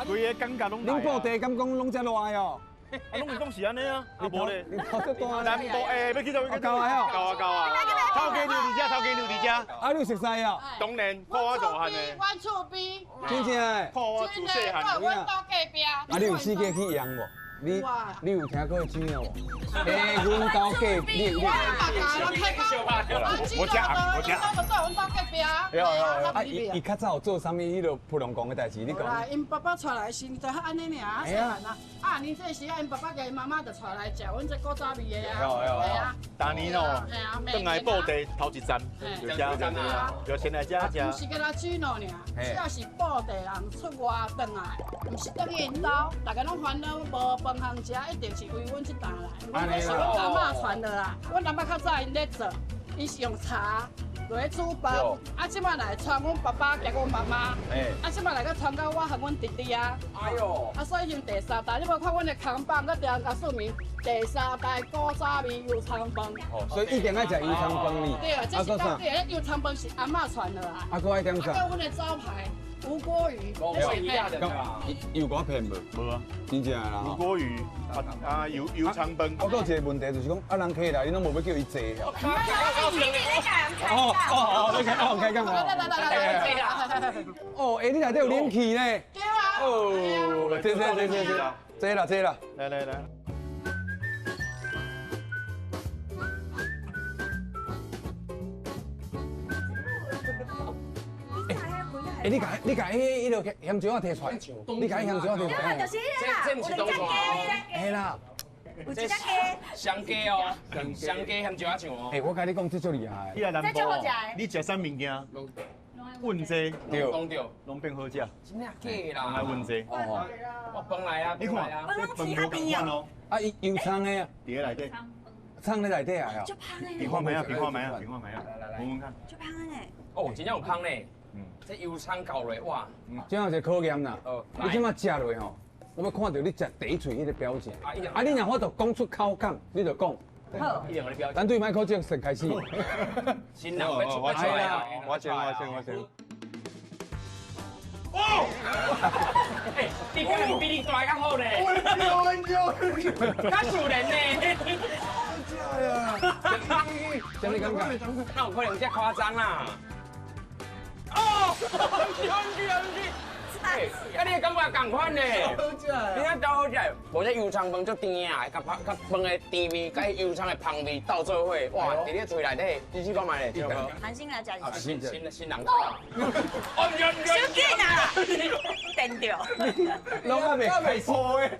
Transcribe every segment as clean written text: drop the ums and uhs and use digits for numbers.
规个感觉拢恁布袋敢讲拢遮热哦？啊，拢是讲是按呢啊，啊无咧。你头足大。南部欸，欲去佗位？够啊！够啊够啊！头家娘伫遮，头家娘伫遮。啊，你有熟似哦？当然，看我大汉的。阮厝边。真正的。看我自细汉。阮兜隔壁。啊，你有四界去用无？你有听过钱无？欸，阮兜隔壁，你。我食，我食。阮兜隔壁。有有。啊，伊较早有做啥物？彼个普龙宫的代志，你讲。𪜶爸爸带来时，就按呢尔，细汉啊。啊，年这时啊，𪜶爸爸佮妈妈就带来食阮这古早味的啊。有。逐年哦，转来布袋头一站，就遮，就先来遮食。毋是干焦煮卤尔，只要是布袋人出外转来，毋是转去𪜶兜，大家拢烦恼无饭通食，一定是为阮这担来。这是阮阿嬷传落来，阮阿嬷较早𪜶咧做，伊是用柴落去煮饭，啊，这摆来传阮爸爸，佮阮妈妈，啊，这摆来阁传到我和阮弟弟啊。哎哟，啊，所以从第三代，你无看阮的扛棒，阁定共说明第三代古早味油葱饭。哦，所以一定爱食油葱饭呢。对啊，这是到底，油葱饭是阿嬷传落来。啊，阁爱点啥？啊，阁阮的招牌。吴郭鱼，有我骗无？无啊，真正的啦。吴郭鱼啊啊油油葱饭。我阁有一个问题，就是讲啊，人客来，你拢无欲叫伊坐哦。哦哦哦，你开哦开讲哦。来来来来来。哦，欸，你内底有冷气呢。对啊。哦，坐坐坐坐坐，坐啦坐啦。来来来。欸，你共彼个咸椒仔提出来，你共彼咸椒仔提出来。就是彼个啦，这毋是冬瓜。嘿啦，有一只鸡。香鸡哦，香鸡咸椒仔酱哦。欸，我共你讲，这足厉害。你来南部，你食啥物件？问这，对，拢变好食。真正假啦？来问这。哦。我饭来啊，你看，这饭无仝款哦。啊，伊油葱的啊。伫咧内底。葱咧内底啊。足香的。比看觅啊，比看觅啊，比看觅啊。来来来，闻闻看。足香的。哦，真正有香呢。这油葱搞落，哇！这样一个考验啦。你这马食落吼，我欲看到你食第一喙彼个表情。啊，你若法度讲出口感，你就讲。好。一定予你表。咱对麦克这先开始。新人欲出来啊！我先，我先，我先。哦！欸，你表现比你大较好咧。我较自然呢。真呀。啥物感觉？哪有可能这夸张啦？哦，毋是，毋是，毋是，欸，啊，你的感觉仝款呢？你看真好食，无这油葱饭足甜啊，佮佮饭的甜味，佮油葱的芳味斗做伙，哇，伫你喙内底，试试看觅咧。韩星来食一新新新人。哦，小紧啊！电著。拢还袂开始，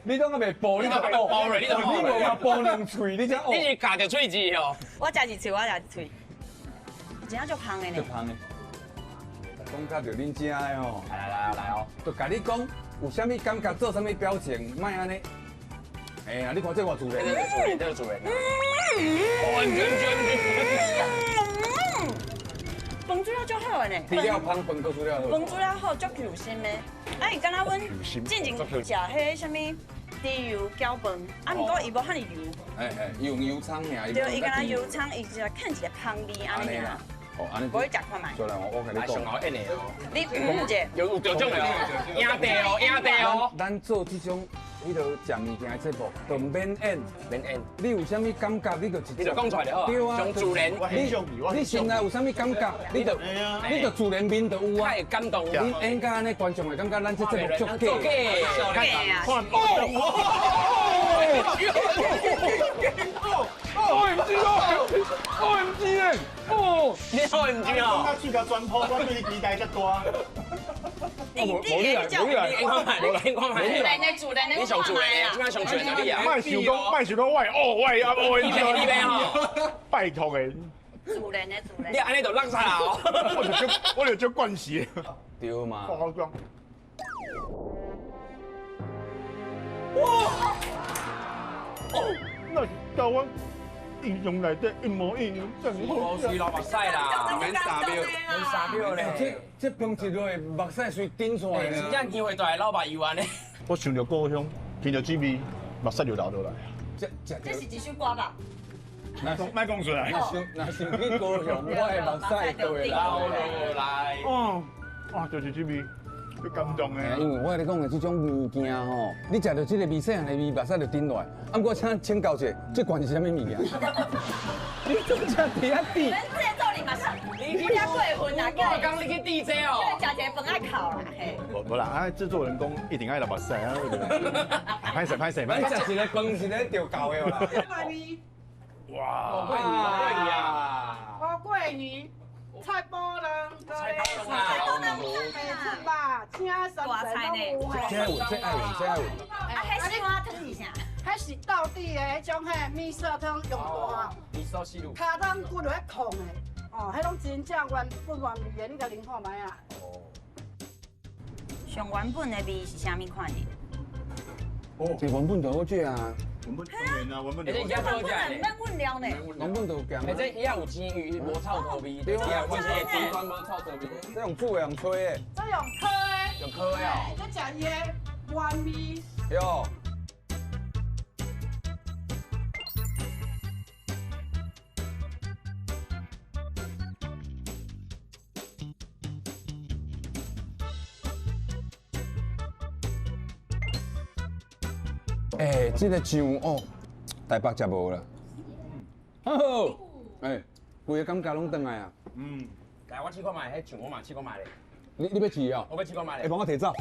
你拢还袂爆，你就爆了，你就你无嘛爆两喙，你才你是咬著喙齿哦。我食一喙，我食一喙，真正足芳的呢。足芳的。讲到著恁遮的吼，来来来哦，就共你讲有啥物感觉，做啥物表情，莫按呢。哎呀，你看这偌自然，这自然，这自然。完全全。饭煮了足好的呢。猪了芳，饭阁煮了好。饭煮了好，足 Q 心的。啊，伊敢若阮进前食彼啥物猪油饺饭，啊，毋过伊无遐尔油。哎哎，用油葱尔。对，伊敢若油葱，伊就欠一个芳味按呢尔。哦，按呢。我去食看觅。再来，我共你讲。上后演的哦。你嗯者。有得奖的哦，赢地哦，赢地哦。咱做这种彼落食物件的节目，就毋免演，免演。你有啥物感觉，你就直接你就讲出来就好。对啊，上自然。你心内有啥物感觉，你就自然面就有啊。会感动。你演甲按呢，观众会感觉咱这节目足假。假。看。哦。OMG 哦，OMG 哎，哦，你 OMG 哦，我嘴共全破，我对你期待遮大。你你你看觅，你看觅，你你上自然，这摆上自然就你啊。莫想讲，莫想讲，我哦，我啊 OMG，你欲吼，拜托的。自然的自然。你按呢就落漆啦哦。我就惯势。对嘛。好讲。哇！哦，那是台湾。印象内底一模一样，真好食。流目屎啦，免3秒，免3秒咧。这这饭一落，目屎随顶出来。真正机会大，流目油按呢。我想著故乡，听著这味，目屎就流落来。这是一首歌吧？莫讲出来。若想去高雄，我的目屎就会流落来。哦，哇，就是这味。就感动的。因为我跟你讲的这种物件吼，你食到这个味，细汉的味，目屎就顶落来。啊，不过请请教者，这罐是啥物物件？你总食伫遐滴？咱这做你嘛是，你遐过分啊！我讲你去滴这哦，叫食一个饭仔哭啦嘿。无啦，啊制作人讲一定爱流目屎啊！歹势歹势歹势。食一个饭是咧钓狗的啦。哇！乌桂鱼啊！乌桂鱼。菜脯卵，菜脯卵，白出肉，青三菜拢有嘿。这有，这爱有，这爱有。啊，彼小碗汤是啥？彼是道地的彼种嘿米色汤用大。米色西鲁。跤脯骨落去控的，哦，彼拢真正原本原味的，你共啉看觅啊。哦。上原本的味是啥物款的？哦，这原本就好食啊。原本当然啊，原本就好食。原本免阮料呢。原本就咸。欸，这鱼仔有煎鱼，无臭头味。对啊，我是低端无臭头味。这用煮的，用炊的。这用烤的。用烤的哦。这食伊的原味。哟。欸，这个酱哦，台北食无啦。好，欸，规个感觉拢转来啊。嗯，来，我试看觅，彼酱我嘛试看觅咧。你欲试哦？我欲试看觅咧。欸，帮我提走。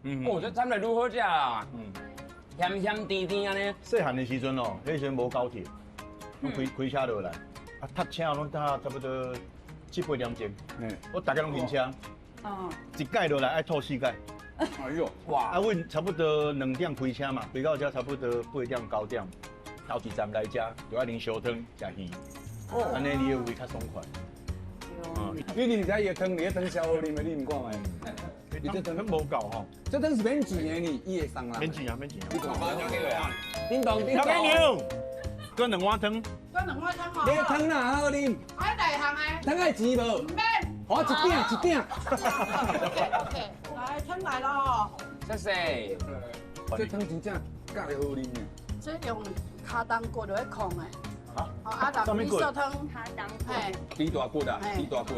嗯，哦，这掺来愈好食啦。嗯，咸咸甜甜按呢。细汉的时阵哦，彼时阵无高铁，拢开开车落来，啊，塞车拢塞差不多7、8点钟。嗯，我大家拢停车。哦，一盖落来爱吐4盖。哎呦，哇！啊，阮差不多2点开车嘛，开到遮差不多8点9点，头一站来遮就爱啉烧汤食鱼，哦，按呢你的胃较爽快。哦，你啉遮伊的汤，你的汤超好啉的，你毋看觅？你这汤无够吼，这汤是免钱的呢，伊会送啦。免钱啊，免钱。你看，叮咚叮咚。小牛，搁2碗汤。搁2碗汤吼。你的汤哪好啉？爱内行的。汤爱钱无？毋免。我一鼎一鼎。 OK OK，来汤来咯。谢谢。这汤真正咖哩好啉的。这用跤脯骨落去控的。啊。啊，人米色汤。跤脯骨。嘿。猪大骨啊，猪大骨。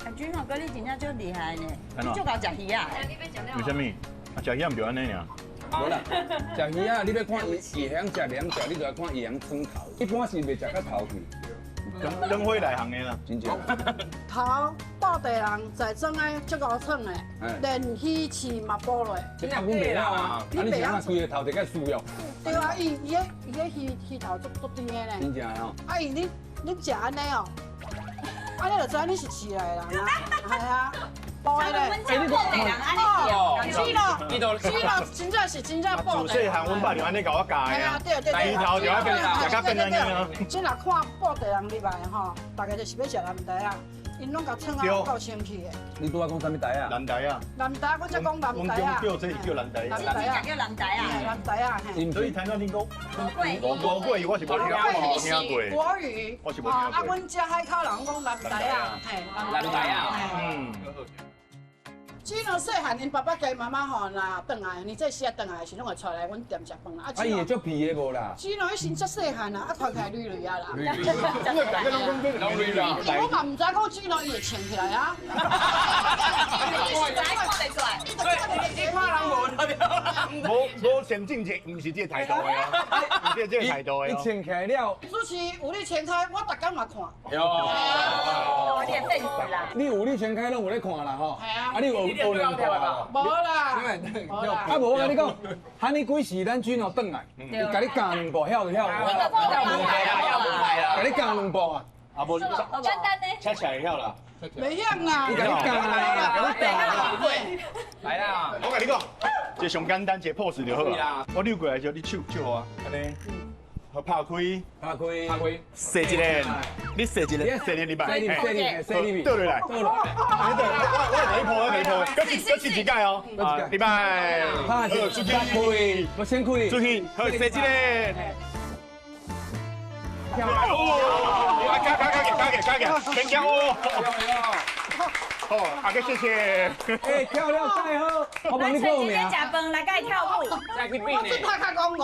啊，君宏哥，你真正足厉害呢，你足够食鱼仔。为啥物？啊，食鱼仔毋就按呢尔。无啦，食鱼仔你欲看伊会晓食袂晓食，你就爱看伊会晓创头。一般是袂食到头去。灯会内行的啦，真正。头脯地人在庄的足够创的，连鱼翅嘛补落。真正阮袂晓啊！啊，你是按怎规个头就甲输了？对啊，伊伊个伊个鱼鱼头足足甜的呢。真正哦。啊，伊你你食按呢哦，按呢就知你是市内人啊，系啊。脯的咧。欸，你脯地人按呢哦。是咯，是咯，真正是真正脯。自细汉，阮爸就按呢共我教的啊。对对对。鱼头就爱变，食甲变按呢啊。这若看脯地人入来吼，大概就是欲食南台仔，𪜶拢共创啊够清气的。你拄仔讲啥物台仔？南台仔。南台，我才讲南台仔。叫这是叫南台仔。南台仔叫南台仔。南台仔。所以台南听讲，吴过鱼我是无听过。国语。我是无听过。啊，阮遮海口人讲南台仔，嘿。南台仔。嗯。只要细汉，𪜶爸爸加妈妈吼，若转来，年这时啊转来的时，拢会带来阮店食饭啦。啊，伊会足皮的无啦？只喏，彼时足细汉啊，啊，看起来绿绿啊啦。绿绿。我嘛毋知讲只喏伊会穿起来啊。你看袂出来。你看人无对无无先进这，毋是这个态度的哦，毋是这个态度的。伊穿起来了。主持有你穿开，我逐工嘛看。哟。我练粉丝啦。你有你穿开拢有咧看啦吼。系啊。啊，你有。无啦，啊无我共你讲，喊你几时咱军哦转来，伊共你教两步，晓就晓，共你教两步啊，啊无简单呢，恰恰会晓啦，袂晓啦，伊共你教啦，共你教啦，来啦，我共你讲，这上简单，一个 pose 就好啦。我扭过来时候，你手手啊，按呢。好拍开，拍开，拍开，踅一个，你踅一个，踅一礼拜，踅一礼倒落来，倒落来，我给你抱，我给你抱，搁试一摆哦，礼拜，拍出去，开，我先开，出去，好，踅一个，哦，加加加加加加，免惊哦，好，阿哥谢谢。哎，跳了盖好，我帮你报名。来，食饭来佮伊跳舞，再去变呢。我这头壳戆戆。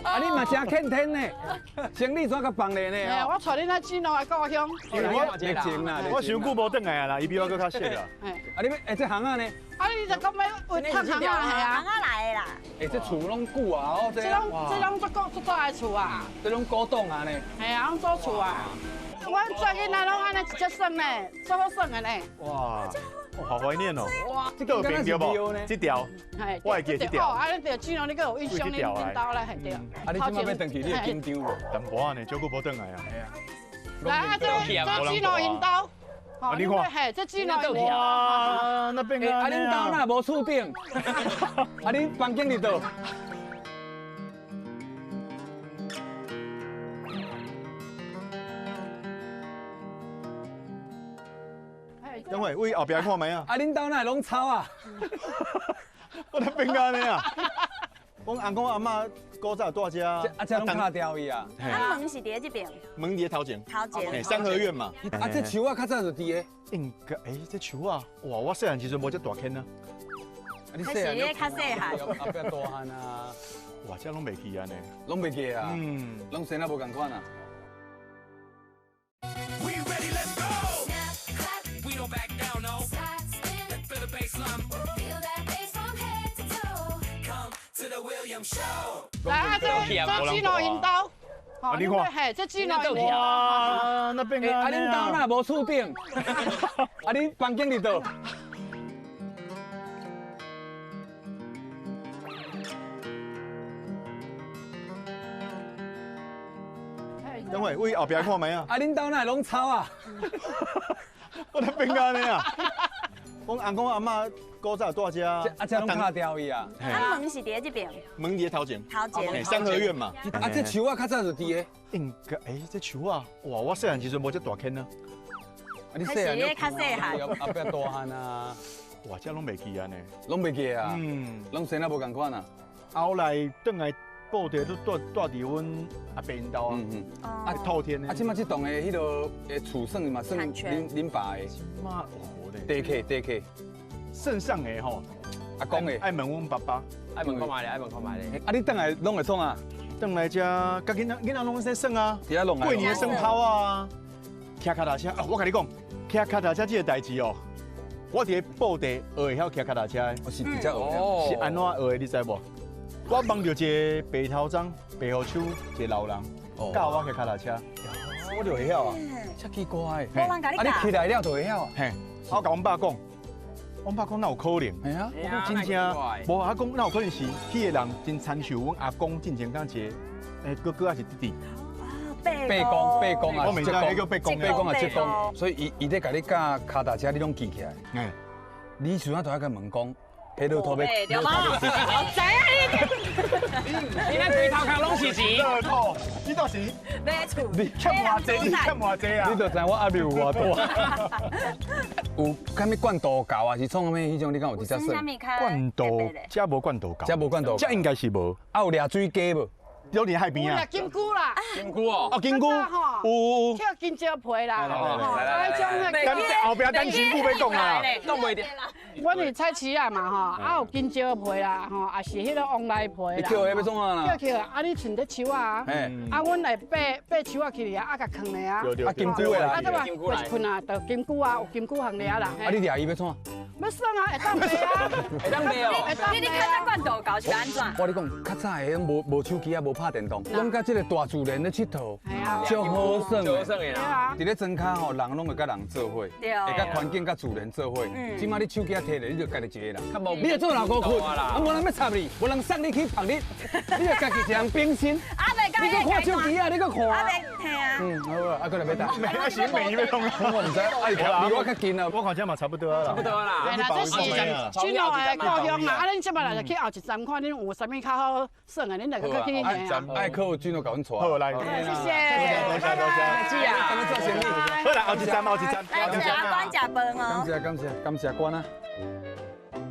啊，你嘛真欠天呢，生理怎甲放咧呢？我带恁来紫罗的故乡。我热情啦，我伤久无转来啊啦，伊比我阁较熟啦。啊，你欲欸，这巷仔呢？啊，你就讲欲为巷仔系啊？巷仔来的啦。欸，这厝拢旧啊，哦，这拢足古足早的厝啊。这拢古董啊呢。系啊，拢祖厝啊。阮做囡仔拢按呢一只耍呢，足好耍的呢。哇，好怀念哦。哇，这个边对无？这条，我会记这条。哦，啊，你对，紫罗你阁有印象，恁恁兜咧，嘿对。啊，你这摆欲转去，你会紧张无？淡薄仔呢，少久无转来啊。来啊，这紫罗𪜶兜。啊，你看，嘿，这紫罗𪜶兜。哇，那边啊，啊，恁兜哪无厝顶？啊，恁房间伫佗？等会，位后壁看觅啊！啊，恁兜哪会拢草啊？我咧变安呢啊！阮阿公阿嬷古早住遮，啊，这拢敲掉去啊。啊，门是伫这边。门伫头前。头前。三合院嘛。啊，这树仔较早就伫个。应该，欸，这树仔，哇，我细汉时阵无这大坑啊。你细汉较细汉。后壁大汉啊。哇，这拢袂记啊呢。拢袂记啊。嗯。拢生啊无仝款啊。来啊，这紫罗𪜶兜，你看，嘿，这紫罗𪜶兜。哇，那边啊，恁兜哪无厝顶？啊，恁房间伫佗？等会，位后壁看觅啊。啊，恁兜哪会拢草啊？我咧变按呢啊！阮阿公阿嬷古早住遮，啊，这拢敲掉去啊。啊，门是伫这边。门伫头前。头前。三合院嘛。啊，这树仔较早就伫个。应该，欸，这树仔，哇，我细汉时阵无这大坑啊。啊，你细汉较细汉。后壁大汉啊。哇，这拢袂记啊呢。拢袂记啊。嗯。拢生啊无仝款啊。后来转来布袋都住伫阮阿伯𪜶兜啊。嗯嗯。啊，透天的。啊，这摆这栋的彼个的厝算嘛算恁爸的。妈，地客地客。算上的吼，阿公的。爱问阮爸爸，爱问看觅咧，爱问看觅咧。啊，你转来拢会创啊？转来遮，佮囡仔囡仔拢在耍啊。伫遐弄过年耍炮啊，骑脚踏车啊！我共你讲，骑脚踏车这个代志哦，我伫咧布袋学会晓骑脚踏车的。我是伫遮学的。是按怎学的？你知无？我望著一个白头鬃、白胡须一个老人，教我骑脚踏车，我就会晓啊。遮奇怪。无人共你教。啊，你骑来了就会晓啊？嘿，我共阮爸讲。阮爸讲哪有可能？系啊，我讲真正，无啊讲哪有可能是彼个人真亲像阮阿公进前敢一个，欸哥哥还是弟弟？伯公伯公啊，我袂知彼叫伯公，伯公啊，叔公。所以伊伊咧共你教跤踏车，你拢记起来。嗯。你时阵就爱共问讲，彼乐透欲，对吗？我知影你。你那规头壳拢是钱。乐透，你倒是买厝，你欠偌济，你欠偌济啊？你就知我压力有偌大。有啥物灌道教啊？是创啥物？彼种你敢有伫遮耍？灌道，遮无灌道教，遮无灌道，遮应该是无。啊，有掠水鸡无？有伫海边啊？金菇啦，金菇哦，哦金菇，有有金蕉皮啦，来来来，后壁等新妇欲讲啊，讲袂掉。阮是菜市仔嘛吼，啊有金蕉皮啦，吼，也是彼个旺来皮啦。你捡彼欲创啊啦？捡啊，你穿咧树仔啊，啊，阮会爬爬树仔起来啊，啊，共囥咧啊。啊，金菇的啦。啊，对吧？困啊，就金菇啊，有金菇行咧啦。啊，你掠伊欲创？欲耍啊，会当卖啊，会当卖哦。你较早灌道教是按怎？我跟你讲，较早的无无手机啊，无拍电动，拢佮这个大自然咧𨑨迌，足好耍的。好耍的啦。伫咧庄跤吼，人拢会佮人做伙，会佮环境佮自然做伙。这摆你手机仔提咧，你就家己一个人。你就做老高困，啊，无人欲插你，无人送你去曝日，你就家己一个人冰心。你阁看手机啊，你阁看。阿伯，嘿啊。嗯，好啊，啊，阁来欲打。啊，是美欲讲。我毋知，啊，离我较近啊，我看这嘛差不多啊啦。差不多啦。嘿啦，这是紫罗的故乡啦。啊，恁这摆来就去后一站看，恁有啥物较好耍的，恁就阁去嘿啊。爱靠紫罗共阮带。好来，谢谢。多谢多谢。姐啊，做生意。好啦，后一站，后一站。来，食阿关食饭哦。感谢感谢感谢关啊。